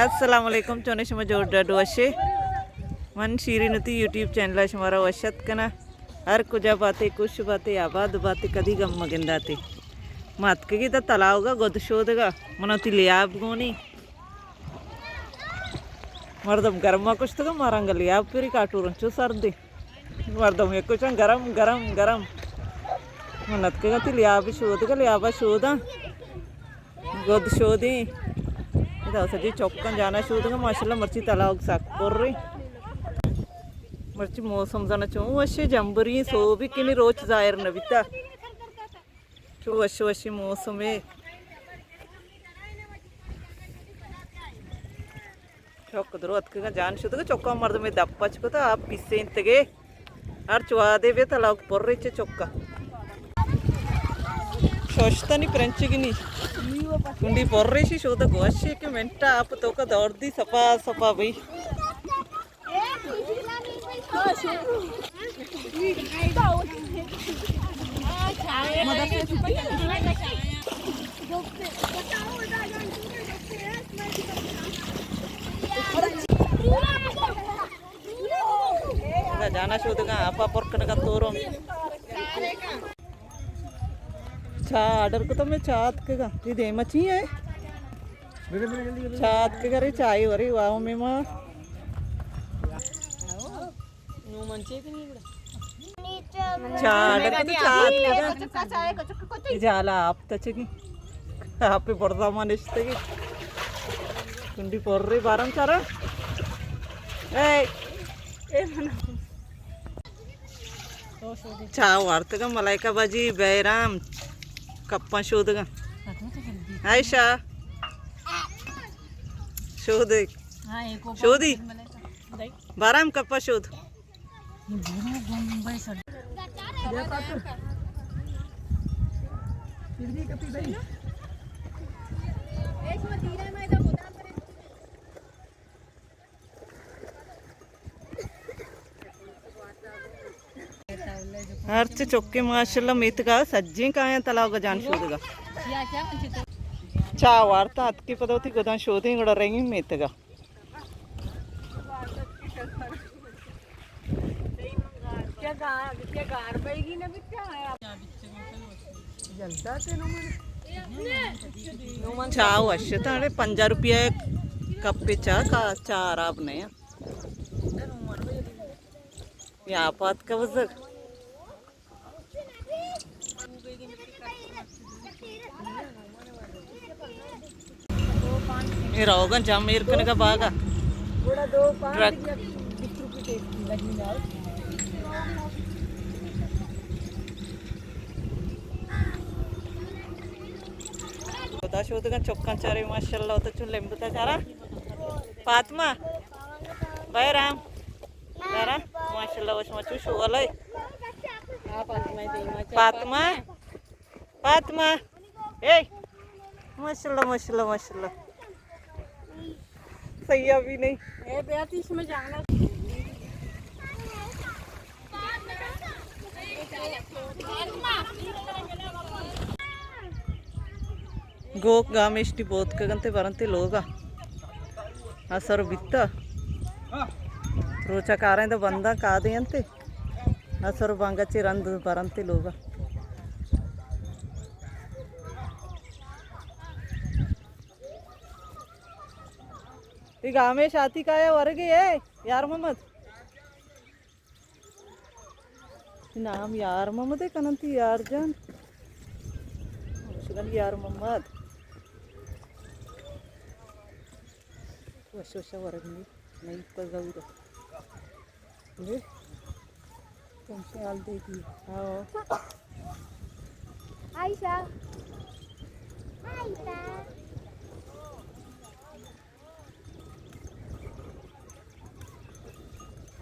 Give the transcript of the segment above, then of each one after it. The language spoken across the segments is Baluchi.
السلام علیکم، چونے شما؟ جوڑ ڈاڈ وشے؟ من شیرین وتی یوٹیوب چینل ءَ شمارا وش اتک کناں۔ ہر کجا باتے، خوش باتے، آباد باتے، کدی غم مگنداتے۔ ما اتکگی تا تلاوگا گد شودگا، من وتی لیاب گونی۔ مردم گرما کشتگا، ما رنگ لیاب پری کاٹورن چو سردی۔ مردم یک کچن گرم، گرم، گرم۔ من اتکگا تی لیاب شودگا، لیابا شوداں۔ گد شودیں۔ ادا سجی چکاں جانا شودگا، ماشاءاللہ مرچی تلاوگ سک پریں۔ مرچی موسم زانا چون وشے، جمبری سوبی کنی روچ ظاہر نبیتا۔ چو وش وشی موسمے۔ چک درو اتکگا جان شدگا، چکا مردمے دپ پچ کتا، آپ پیسینتگے۔ ہر چوادے بے تلاوگ پرے چے چکا۔ شوشتنی پرنچگنی۔ کنڈی پرے شی شودا گوشی کہ منٹا آپ توکا دور دی سپا سپا بھئی۔ جانا شودگا، آپا پر کنگا تورم۔ چاہ آرڈر کتا، میں چاہ اتکگا۔ یہ دیما چی ہے؟ چاہ اتکگا رے، چاہ وری واو میں ماں۔ چاہ آرڈر کتا، چاہ اتکگا۔ یہ جالا آپ تچگی۔ آپ پہ برزا ما نشتگی۔ کنڈی پر رے بارم چارا۔ اے۔ اے منا۔ چاہ وارتگاں ملائکہ باجی، بہرام، کپاں شودگاں۔ عائشہ، شودے۔ شودی۔ بہرام کپا شود۔ ہرچ چکے ماشاءاللہ میتگا سجیں کایاں تلاوگا جان شودگا۔ چاہ وارتا اتکی پدا وتی گداں شودیں گڑا رنگیں میتگا۔ چاہ وش اتاں، اڑے پنجاہ روپیہ کپ چاہ کا، چاہ خراب نہ ایں۔ یا پات کا بزگ۔ اے روگن جام ایر کنگا باگا۔ ٹرک۔ خدا شودگاں چکاں چارے ماشاءاللہ، تو چون لمبتا چارا۔ فاطمہ، بہرام، چارا، ماشاءاللہ، وش ما چو شو والے۔ فاطمہ، فاطمہ، اے، ماشاءاللہ، ماشاءاللہ، ماشاءاللہ۔ صحیح ابھی نہیں۔ اے بیاتیش میں جانا۔ گوک گامیشتی بوت کگنتے برنتے لوگا۔ اثر بیتا۔ روچا کاریں تو بندہ کا دے انتے۔ اثر بانگا چے رند برنتے لوگا۔ ای گامیش آتی کایا ورگے اے یار محمد۔ نام یار محمد ء کننتی، یار جان۔ شگن یار محمد۔ وش وش ورگنی، نئی پزور۔ بے، تم سے حال دیتی۔ ہاں۔ عائشہ۔ عائشہ۔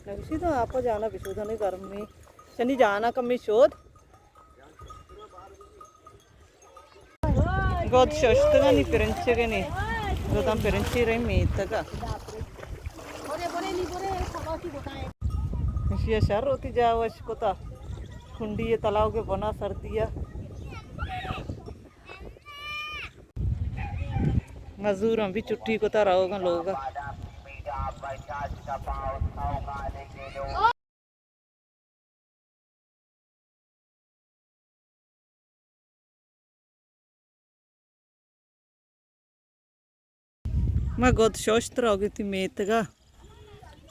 نگشی تو آپ جانا بشودنے گرمی۔ شنی جانا کمی شود۔ گد ششتگانی پرنچگنی۔ گدان پرنچی رہی میتگا۔ اشیا شر ہوتی جا وش کتا۔ کنڈی تلاو کے بنا سردیا۔ مزور ہم بھی چھٹی کتا روگا لوگا۔ ما گد شوشت روگی تھی میتگا۔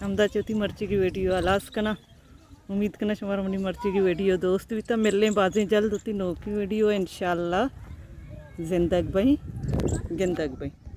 ہمدا چہ وتی مرچیگی ویڈیو ہلاس کناں۔ امید کناں شمارا منی مرچیگی ویڈیو دوست بیتا۔ ملیں بازیں جلد وتی نوکی ویڈیو انشاءاللہ۔ زندگ بئیں، گندگ بئیں۔